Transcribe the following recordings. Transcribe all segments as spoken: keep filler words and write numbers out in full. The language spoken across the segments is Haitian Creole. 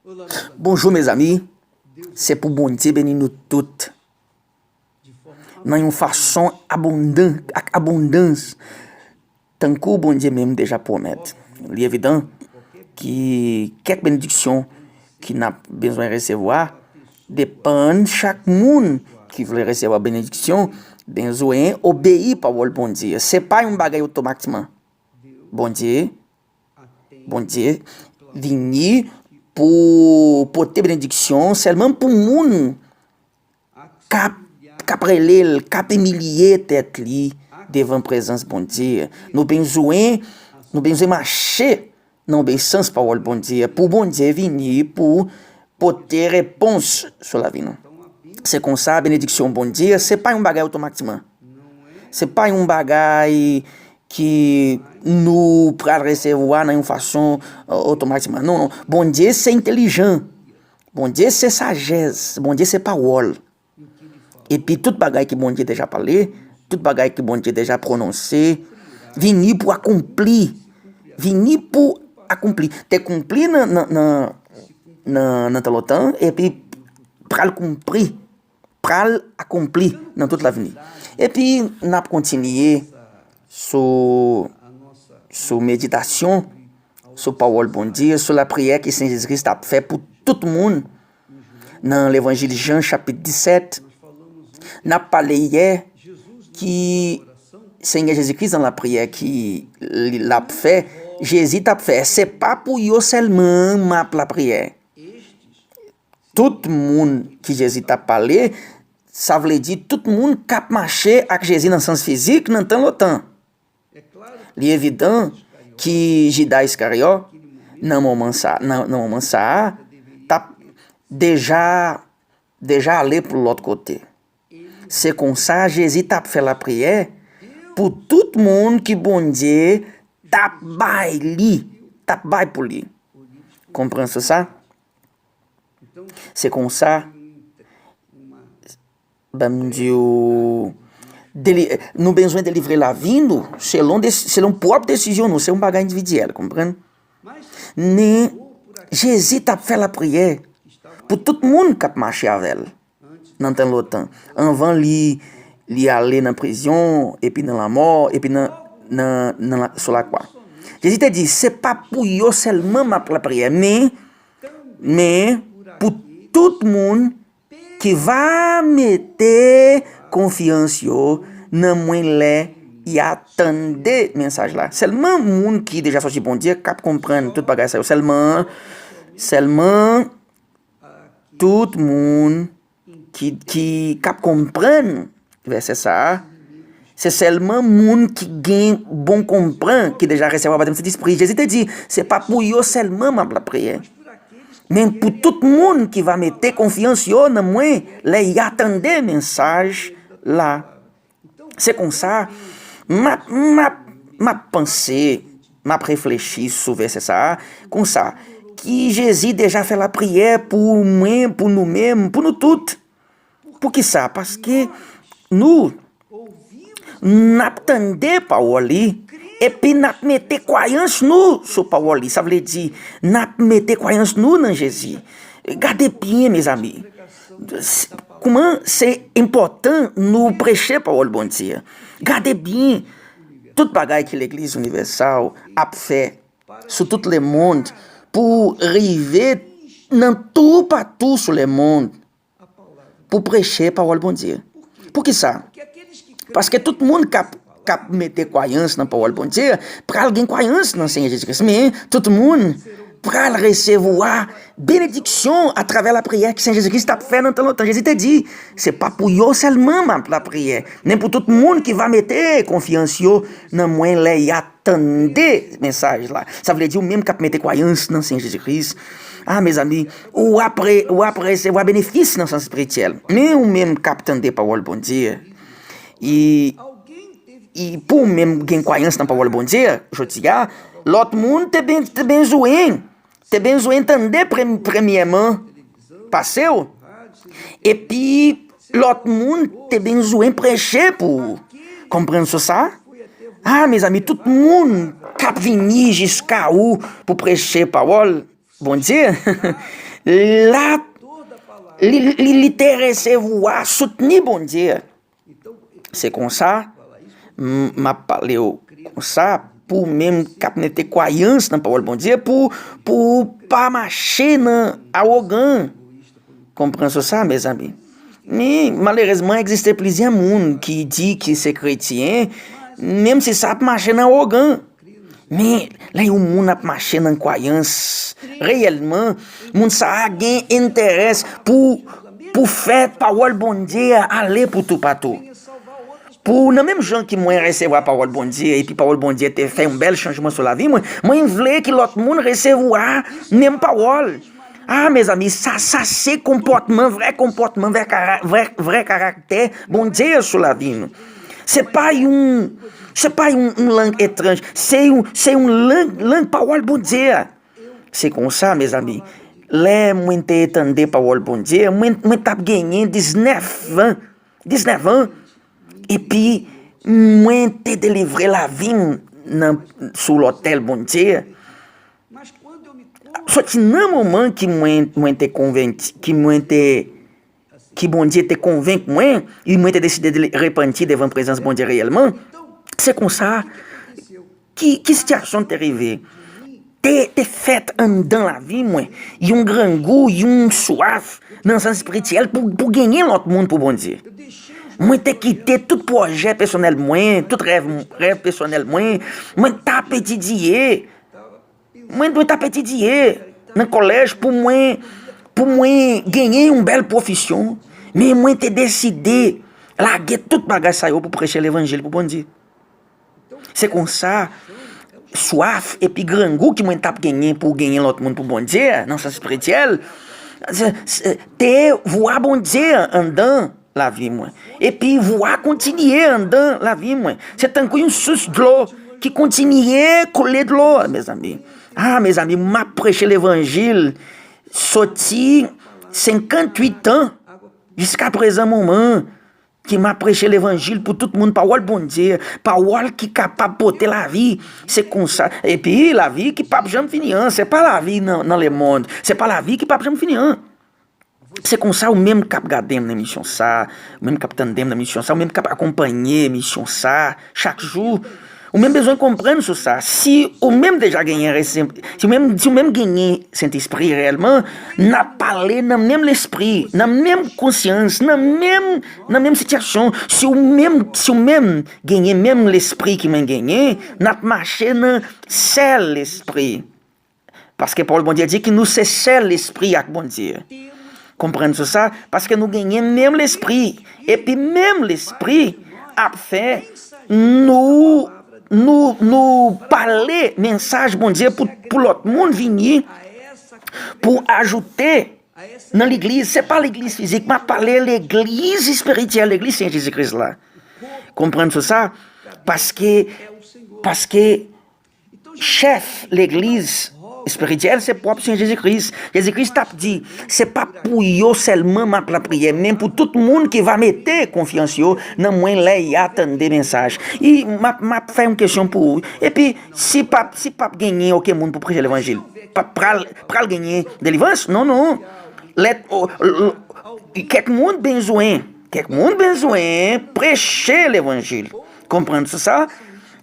Bonjou, mezanmi. Se pou Bondye beni nou tout nan yon fason abondan, ak abondans, tankou Bondye menm deja pwomèt. Li evidan ki kèk benediksyon ki n ap bezwen resevwa depann chak moun ki vle resevwa benediksyon, bezwen obeyi pawòl Bondye. Se pa yon bagay otomatikman. Bondye, Bondye vini pou pote benediksyon sèlman pou moun k ap, k ap rele l, k ap imilye tèt li devan prezans Bondye. Nou bezwen, nou bezwen mache nan obeyisans pawòl Bondye, pou Bondye vini pou pote repons sou lavi nou. Se konsa, benediksyon Bondye, se pa yon bagay otomatikman. Se pa yon bagay ki nou pral resevwa nan yon fason, eh, otomatikman. Non, non. Bondye se entèlijan. Bondye se sajès. Bondye se pawòl. Epi tout bagay ki Bondye deja pale, tout bagay ki Bondye deja pwononse, vini pou akonpli. Vini pou akonpli. Te konpli nan, nan, nan, nan, nan tan lontan, epi pral konpli. Pral akonpli nan tout lavni. Epi, n ap kontinye sou, sou meditasyon, sou pawòl Bondye, sou lapriyè ke Sen Jezi Kris t ap fè pou tout moun. Nan Levanjil Jan, chapit disèt, n ap pale yè ki Senyè Jezi Kris, nan lapriyè ki li, l ap fè, Jezi t ap fè, se pa pou yo sèlman m ap lapriyè. Tout moun ki Jezi t ap pale, sa vle di tout moun k ap mache ak Jezi nan sans fizik nan tan lontan. Li evidan ki Jida Iskaryòt, nan moman sa, nan, nan moman sa a, t ap deja, deja ale pou lòt kote. Se konsa Jezi t ap fè lapriyè pou tout moun ki Bondye t ap bay li, t ap bay pou li. Konprann sou sa? Se konsa, ban m di w, deli-, nou bezwen delivre lavi nou selon de-, selon pwòp desizyon nou. Se yon bagay endividyèl, konprann? Men, Jezi t ap fè lapriyè pou tout moun k ap mache avè l nan tan lontan. Anvan li, li ale nan prizon, epi nan lanmò, epi nan, nan, nan la, sou lakwa. Jezi te di, se pa pou yo sèlman m ap lapriyè, men, men pou tout moun ki va mete konfyans yo nan mwen lè y a tande mesaj la. Sèlman moun ki deja sòti Bondye k ap konprann tout bagay sa yo. Sèlman, sèlman tout moun ki, ki, k ap konprann vèsè sa a, se sèlman moun ki gen bon konprann, ki deja resevwa batèm Sentespri. Jezi te di, se pa pou yo sèlman m ap lapriyè, men pou tout moun ki va mete konfyans yo nan mwen lè y a tande mesaj la. Se konsa, m ap, m ap, m ap panse, m ap reflechi sou vèsè sa a, konsa, ki Jezi deja fè lapriyè pou mwen, pou nou menm, pou nou tout. Poukisa? Paske nou, n ap tande pawòl li, epi n ap mete kwayans nou sou pawòl li. Sa vle di, n ap mete kwayans nou nan Jezi. Gade byen, mezanmi. S-, kòman se enpòtan nou preche pawòl Bondye a. Gade byen tout bagay ke Legliz Inivèsal ap fè sou tout lemonn pou rive nan toupatou sou lemonn pou preche pawòl Bondye. Poukisa? Paske tout moun k ap, k ap mete kwayans nan pawòl Bondye pral gen kwayans nan Senyè Jezi Kris. Men, tout moun pral resevwa benediksyon atravè lapriyè ke Senyè Jezi Kris t ap fè nan tan lontan. Jezi te di, se pa pou yo sèlman m ap lapriyè, men pou tout moun ki va mete konfyans yo nan mwen lè y a tande mesaj la. Sa vle di ou menm k ap mete kwayans nan Senyè Jezi Kris. Ah, mezanmi, ou ap re-, ou ap resevwa benefis nan sans espirityèl. Men ou menm k ap tande pawòl Bondye, e, e pou ou menm gen kwayans nan pawòl Bondye, jodi a, lòt moun te ben-, te bezwen, te bezwen tande prem-, premyèman pase w. Epi, lòt moun te bezwen preche pou ou. Konprann sou sa? Ah, mezanmi, tout moun k ap vini jiska ou pou preche pawòl Bondye, l ap, li, li, li te resevwa, soutni Bondye. Se konsa, m, m ap pale w konsa, pou menm k ap mete kwayans nan pawòl Bondye, pou, pou w pa mache nan awogan. Konprann sou sa, mezanmi. Men, malerezman, egziste plizyè moun ki di ki se kretyen, menm si sa ap mache nan awogan. Men, lè yon moun ap mache nan kwayans, reyèlman, moun sa a gen enterè pou, pou fè pawòl Bondye a ale pou toupatou. Pou, nan menm jan ki mwen resevwa pawòl Bondye, epi pawòl Bondye te fè yon bèl chanjman sou lavi mwen, mwen vle ki lòt moun resevwa menm pawòl. Ah, mezanmi, sa, sa se konpòtman, vrè konpòtman, vrè, kara, vrè, vrè karaktè Bondye sou lavi nou. Se pa yon, se pa yon, yon lang etranj, se yon, se yon lang, lang pawòl Bondye a. Se konsa, mezanmi, lè mwen te tande pawòl Bondye, mwen, mwen t ap genyen diznèf an, diznèf an, epi mwen te delivre lavi m nan, sou lòtèl Bondye. Soti nan moman ki mwen, mwen te konvenki, ki mwen te, ki Bondye te konvenk mwen, e mwen te deside de repanti devan prezans Bondye reyèlman, se konsa, ki, ki sitiyasyon te rive? Te, te fèt anndan lavi mwen, yon grangou, yon swaf, nan sans espirityèl, pou, pou genyen lòt moun pou Bondye. Mwen te kite tout pwojè pèsonèl mwen, tout rèv, rèv pèsonèl mwen, mwen t ap etidye. Mwen, mwen t ap etidye nan kolèj pou mwen, pou mwen genyen yon bèl pwofesyon, men mwen te deside lage tout bagay sa yo pou preche levanjil pou Bondye. Se konsa, swaf epi grangou ki mwen t ap genyen pou genyen lòt moun pou Bondye, nan sans espirityèl, se, se, te vwa Bondye anndan lavi mwen. Epi vwa kontinye anndan lavi mwen. Se tankou yon sous dlo ki kontinye koule dlo, mezanmi. Ah, mezanmi, m ap preche levanjil soti senkanntuit an jiska prezan moman ki m ap preche levanjil pou tout moun, pawòl Bondye, pawòl ki kapab pote lavi. Se konsa. Epi lavi ki p ap janm fini an, se pa lavi nan, nan lemonn, se pa lavi ki p ap janm fini an. Se konsa, ou menm k ap gade m nan emisyon sa, ou menm k ap tande m nan emisyon sa, ou menm k ap akonpanye emisyon sa chak jou, ou menm bezwen konprann sou sa. Si ou menm deja genyen resen-, si ou menm, si ou menm genyen Sentespri reyèlman, n ap pale nan menm lespri, nan menm konsyans, nan menm, nan menm sitiyasyon. Si ou menm, si ou menm genyen menm lespri ki mwen genyen, n ap mache nan sèl lespri. Paske pawòl Bondye di ki nou se sèl lespri ak Bondye. Konprann sou sa? Paske nou genyen menm lespri. Epi menm lespri ap fè nou, nou, nou pale mesaj Bondye pou, pou lòt moun vini, pou ajoute nan legliz. Se pa legliz fizik, m ap pale legliz espirityèl, legliz Senyè Jezi Kris la. Konprann sou sa? Paske, paske chèf legliz espirityèl se pwòp Senyè Jezi Kris. Jezi Kris t ap di, se pa pou yo sèlman m ap lapriyè, men pou tout moun ki va mete konfyans yo nan mwen lè y a tande mesaj. I, m ap, m ap fè yon kesyon pou ou. Epi, si p ap, si p ap genyen okenn moun pou preche levanjil, p ap pral, pral genyen delivrans? Non, non. Lè, o, l, kèk moun bezwen, kèk moun bezwen preche levanjil. Konprann sou sa?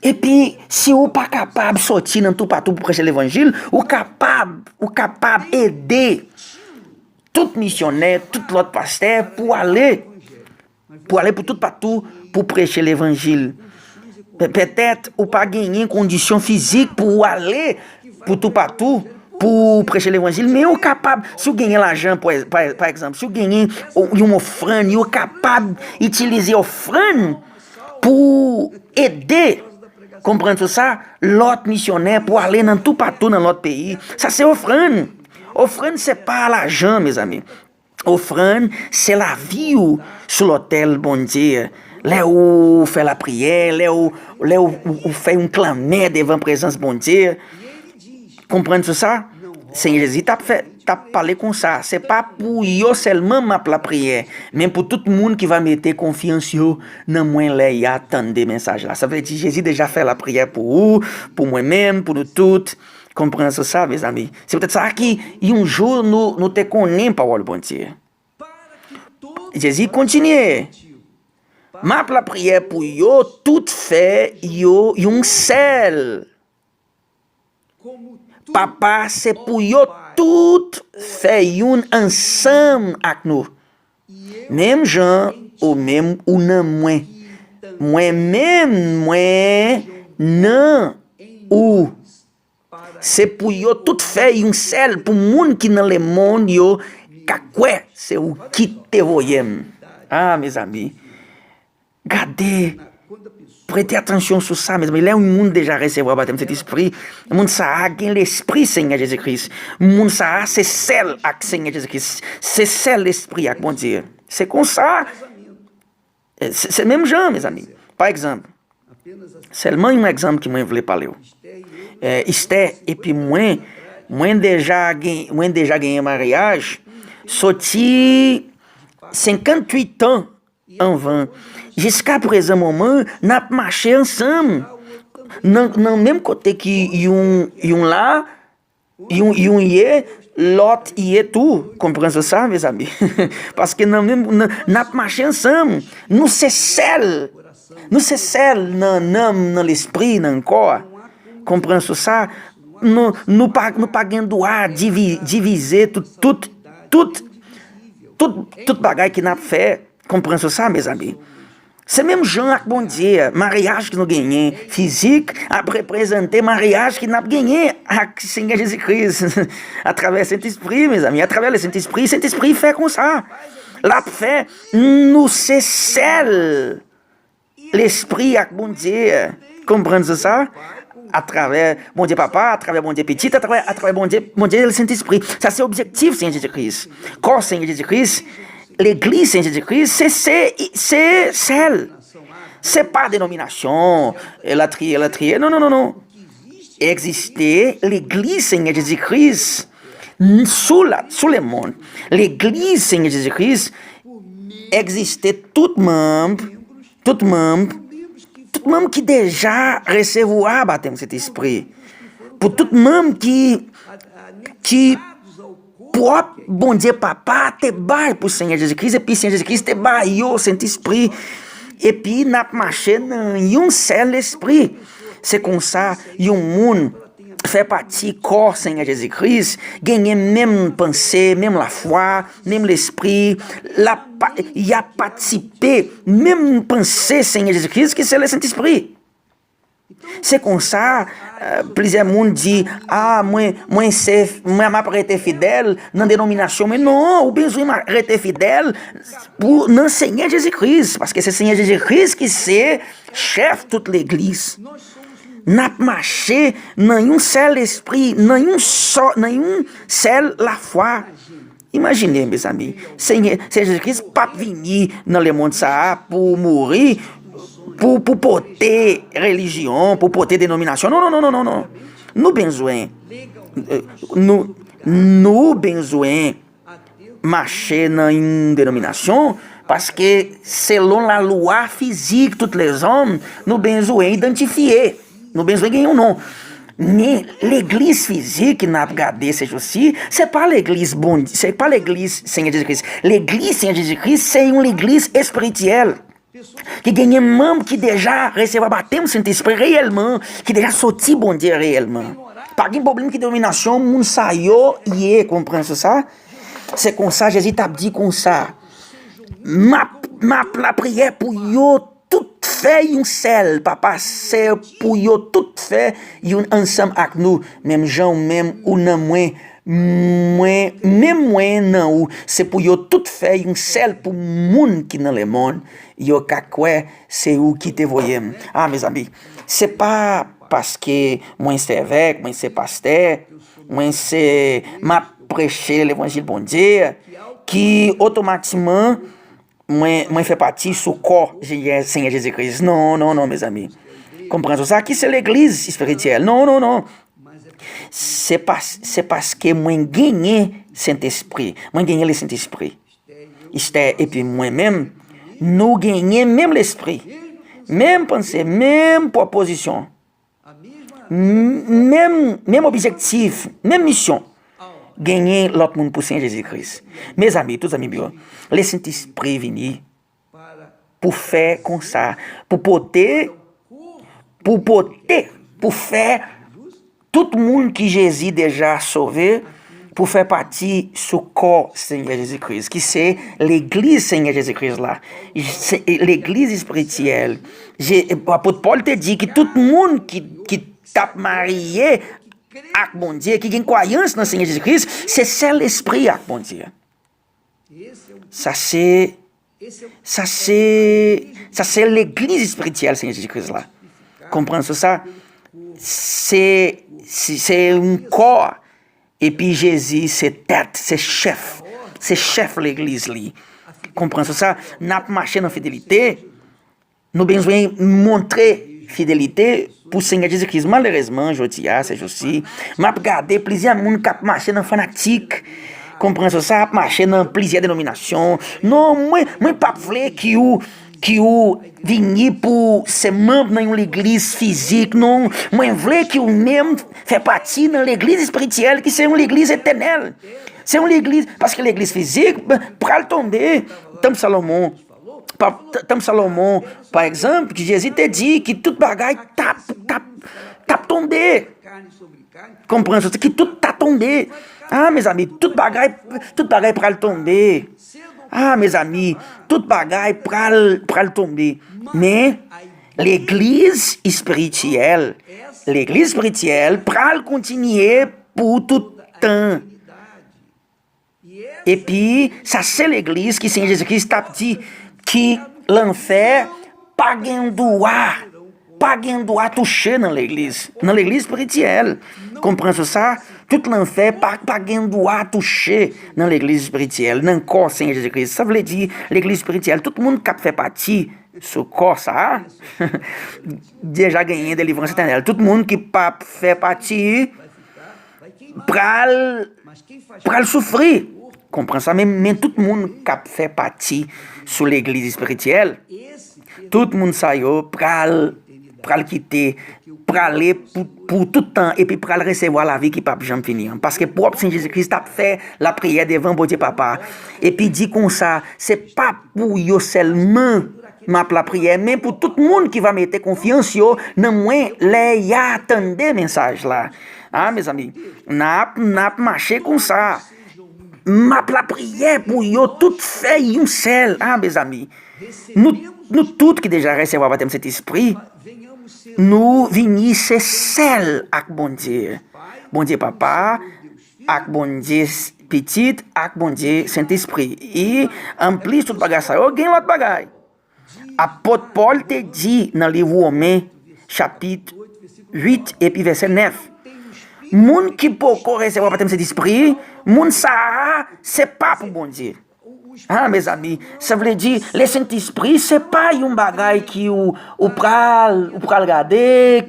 Epi, si ou pa kapab soti nan toupatou pou preche levanjil, ou kapab, ou kapab ede tout misyonè, tout lòt pastè pou ale, pou ale pou toupatou pou preche levanjil. Pe-, petèt ou pa genyen kondisyon fizik pou ou ale pou toupatou pou preche levanjil, men ou kapab, si w genyen lajan, pa, pa, pa egzanp, si w genyen yon ofrann, ou kapab itilize ofrann pou ede, konprann sou sa, lòt misyonè pou ale nan toupatou nan lòt peyi. Sa se ofrann. Ofrann se pa lajan, mezanmi. Ofrann se lavi w sou lòtèl Bondye. Lè ou fè lapriyè, lè ou, lè ou, ou, ou fè yon klamè devan prezans Bondye, konprann sou sa? Senyè Jezi t ap fè, t ap pale konsa, se pa pou yo sèlman m ap lapriyè, men pou tout moun ki va mete konfyans yo nan mwen lè y a tande mesaj la. Sa vle di Jezi deja fè lapriyè pou ou, pou mwen menm, pou nou tout. Konprann sa, mezanmi. Se poutèt sa ki yon jou nou, nou te konnen pawòl Bondye. Jezi kontinye. M ap lapriyè pou yo tout fè yo yon sèl. Papa, se pou yo tout fè youn ansanm ak nou. Menm jan ou menm ou nan mwen. Mwen menm mwen nan ou. Se pou yo tout fè yon sèl, pou moun ki nan lemonn yo ka kwè se ou ki te voye m. Ah, mezanmi. Gade, prete atansyon sou sa, mezanmi. Lè yon moun deja resevwa batèm Sentespri, moun sa a gen Lespri Senyè Jezi Kris. Moun sa a se sèl ak Senyè Jezi Kris. Se sèl Lespri ak Bondye. Se konsa. Se, se menm jan, mezanmi. Pa egzanp, sèlman yon egzanp ki mwen vle pale w. Eh, Estè epi mwen, mwen deja gen, mwen deja genyen maryaj soti senkanntuit an anvan. Jiska prezan moman, n ap mache ansanm. Nan, nan menm kote ki yon, yon la, yon, yon ye, lòt ye tou. Konprann sa, mezanmi. Paske nan menm, nan, n ap mache ansanm. Nou se sèl. Nou se sèl nan nanm, nan lespri, nan kò a. Konprann sa. Nou, nou pa, nou pa gen dwa divi-, divize tout, tout, tout, tout, tout bagay ke n ap fè. Konprann sa, mezanmi. Se menm jan ak Bondye, maryaj ke nou genyen fizik ap reprezante maryaj ke n ap genyen ak Senyè Jezi Kris atravè Sentespri, mezanmi, atravè Lesentespri. Sentespri fè konsa. L ap fè nou se sèl Lespri ak Bondye. Konprann sa? Atravè Bondye Papa, atravè Bondye Pitit, atravè, atravè Bondye, Bondye Sentespri. Sa se objektif Senyè Jezi Kris. Kò Senyè Jezi Kris, legliz Senyè Jezi Kris, se, se, se sèl. Se pa denominasyon, elatriye, elatriye. Non, non, non, non. Egziste legliz Senyè Jezi Kris sou la, sou lemonn. Legliz Senyè Jezi Kris egziste tout manm, tout manm, tout manm ki deja resevwa batèm Sentespri. Pou tout manm ki, ki pwòp Bondye Papa te bay pou Senyè Jezi Kris, epi Senyè Jezi Kris te bay yo Sentespri, epi n ap mache nan yon sèl Lespri. Se konsa, yon moun fè pati kò Senyè Jezi Kris, genyen menm panse, menm lafwa, menm lespri, l ap pa-, y ap patisipe menm panse Senyè Jezi Kris, ki se Lesentespri. Se konsa, eh, plizyè moun di, "Ah, mwen, mwen se, mwen m ap rete fidèl nan denominasyon." Men non, ou bezwen ma-, rete fidèl pou, nan Senyè Jezi Kris, paske se Senyè Jezi Kris ki se chèf tout legliz. N ap mache nan yon sèl espri, nan yon sò-, nan yon sèl lafwa. Imajine, mezanmi, Senyè, Senyè Jezi Kris p ap vini nan lemonn sa a pou mouri, pou, pou pote relijyon, pou pote denominasyon. Non, non, non, non, non, non. Nou bezwen, eh, nou, nou bezwen mache nan yon denominasyon, paske selon lalwa fizik tout lèzòm, nou bezwen idantifye. Nou bezwen gen yon non. Men legliz fizik ke n ap gade se jou si, se pa legliz Bondye, se pa legliz Senyè Jezi Kris. Legliz Senyè Jezi Kris se yon legliz espirityèl ki genyen manm ki deja resevwa batèm Sentespri reyèlman, ki deja soti Bondye reyèlman. Pa gen pwoblèm ki denominasyon moun sa yo ye, konprann sa? Se konsa Jezi t ap di konsa, "M ap, m ap lapriyè pou yo tout fè yon sèl, Papa, se pou yo tout fè youn ansanm ak nou, menm jan ou menm ou nan mwen, mwen, menm mwen nan ou, se pou yo tout fè yon sèl, pou moun ki nan lemonn, yo ka kwè se ou ki te voye m." Ah, mezanmi, se pa paske mwen se evèk, mwen se pastè, mwen se, m ap preche levanjil Bondye, ki otomatikman mwen, mwen fè pati sou kò Senyè, Senyè Jezi Kris. Non, non, non, mezanmi. Konprann sa, ki se legliz espirityèl. Non, non, non. Se pas-, se paske mwen genyen Sentespri. Mwen genyen Lesentespri. Estè epi mwen menm, nou genyen menm lespri, menm panse, menm pwopozisyon. m- menm, menm objektif, menm misyon genyen lòt moun pou Senyè Jezi Kris. Mezanmi, tout zanmi m yo, Lesentespri vini pou fè konsa, pou pote, pou pote, pou fè tout moun ki Jezi deja sove, pou fè pati sou kò Senyè Jezi Kris, ki se legliz Senyè Jezi Kris la. Se legliz espirityèl. Je- Apot Pòl te di ki tout moun ki, ki t ap marye ak Bondye, ki gen kwayans nan Senyè Jezi Kris, se sèl espri ak Bondye. Sa se, sa se, sa se legliz espirityèl Senyè Jezi Kris la. Konprann sou sa? Se, se, se yon kò. Epi Jezi se tèt, se chèf. Se chèf legliz li. Konprann sou sa? N ap mache nan fidelite. Nou bezwen montre fidelite pou Senyè Jezi Kris. Malerezman, jodi a, se jou si, m ap gade plizyè moun k ap mache nan fanatik. Konprann sou sa? Ap mache nan plizyè denominasyon. Non, mwen, mwen p ap vle ki ou, ki ou vini pou se manm nan yon legliz fizik, non. Mwen vle ki ou menm fè pati nan legliz espirityèl, ki se yon legliz etènèl. Se yon legliz, paske legliz fizik pral tonbe. Tanp Salomon, pa- t- tanp Salomon, pa egzanp, ki Jezi te di ki tout bagay t ap, t ap, t ap tonbe. Konprann sa, ki tout ta tonbe. Ah, mezanmi, tout bagay, tout bagay pral tonbe. Ah, mezanmi, tout bagay pral, pral tonbe. Men, legliz espirityèl, legliz espirityèl pral kontinye pou tout tan. Epi, sa se legliz ki Senyè Jezi Kris t ap di ki lanfè pa gen dwa, pa gen dwa touche nan legliz, nan legliz espirityèl. Konprann sou sa, tout lanfè pa, pa gen dwa touche nan legliz espirityèl, nan kò Senyè Jezi Kris. Sa vle di, legliz espirityèl, tout moun k ap fè pati sou kò sa a, deja genyen delivrans etènèl. Tout moun ki p ap fè pati pral, pral soufri. Konprann sa, men, men tout moun k ap fè pati sou legliz espirityèl, tout moun sa yo pral, pral kite, prale pou, pou tout tan, epi pral resevwa lavi ki p ap janm fini an. Paske pwòp Senyè Jezi Kris t ap fè lapriyè devan Bondye Papa, epi di konsa, se pa pou yo sèlman m ap lapriyè, men pou tout moun ki va mete konfyans yo nan mwen lè y a tande mesaj la. Ah, mezanmi, n ap, n ap mache konsa. M ap lapriyè pou yo tout fè yon sèl. Ah, mezanmi, nou, nou tout ki deja resevwa batèm Sentespri, nou vini se sèl ak Bondye. Bondye Papa, ak Bondye Pitit, ak Bondye Sentespri. E, anplis tout bagay sa yo, gen lòt bagay. Apot Pòl te di nan liv Women, chapit uit epi vèsè nèf, moun ki poko resevwa batèm Sentespri, moun sa a, se pa pou Bondye. Ah, mezanmi, sa vle di, Lesentespri, se pa yon bagay ki ou, ou pral, ou pral gade,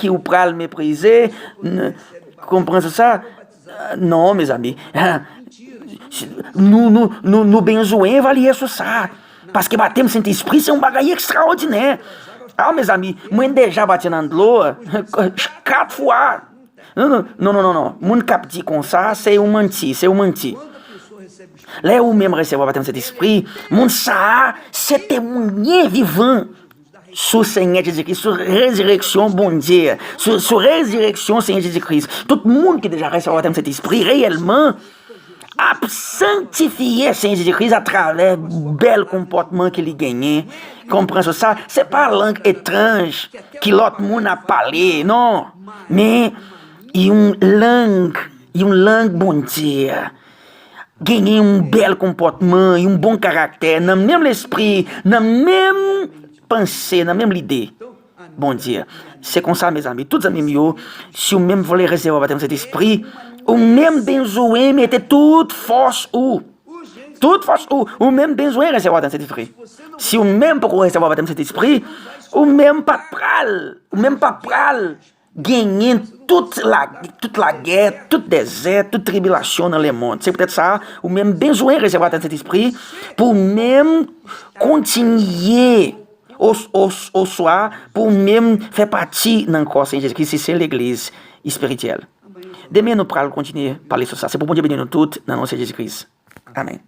ki ou pral meprize. N- Konprann sou sa? Non, mezanmi. Nou, nou, nou, nou bezwen evalye sou sa. Paske batèm Sentespri se yon bagay ekstraòdinè. Ah, mezanmi, mwen deja bati nan dlo kat fwa. Non, non, non, non, non, non. Moun k ap di konsa, se yon manti, se yon manti. Lè ou menm resevwa batèm Sentespri, moun sa a se temwen vivan sou Senyè Jezikri, sou rezireksyon Bondye, sou, sou rezireksyon Senyè Jezikri. Tout moun ki deja resevwa batèm Sentespri reyèlman ap sanktifye Senyè Jezikri atravè bèl konpòtman ke li genyen. Konprann sa, se pa lang etranj ki lòt moun ap pale, non. Men, yon lang, yon lang Bondye. Genyen yon bèl konpòtman, yon bon karaktè, nan menm lespri, nan menm panse, nan menm lide. Bondye. Se konsa, mezanmi, tout zanmi m yo, si w menm vle resevwa batèm Sentespri, ou menm bezwen mete tout fòs ou. Tout fòs ou, ou menm bezwen resevwa batèm Sentespri. Si w menm poko resevwa batèm Sentespri, ou menm pa pral, ou menm pa pral genyen tout la, tout lagè, tout dezè, tout tribilasyon nan lemonn. Se poutèt sa, ou menm bezwen resevwa batèm Sentespri pou w menm kontinye, o, o, oswa pou w menm fè pati nan kò Senyè Jezikri, si se legliz espirityèl. Demen, nou pral kontinye pale sou sa. Se pou Bondye beni nou tout, nan non Seyè Jezi Kris. Amèn.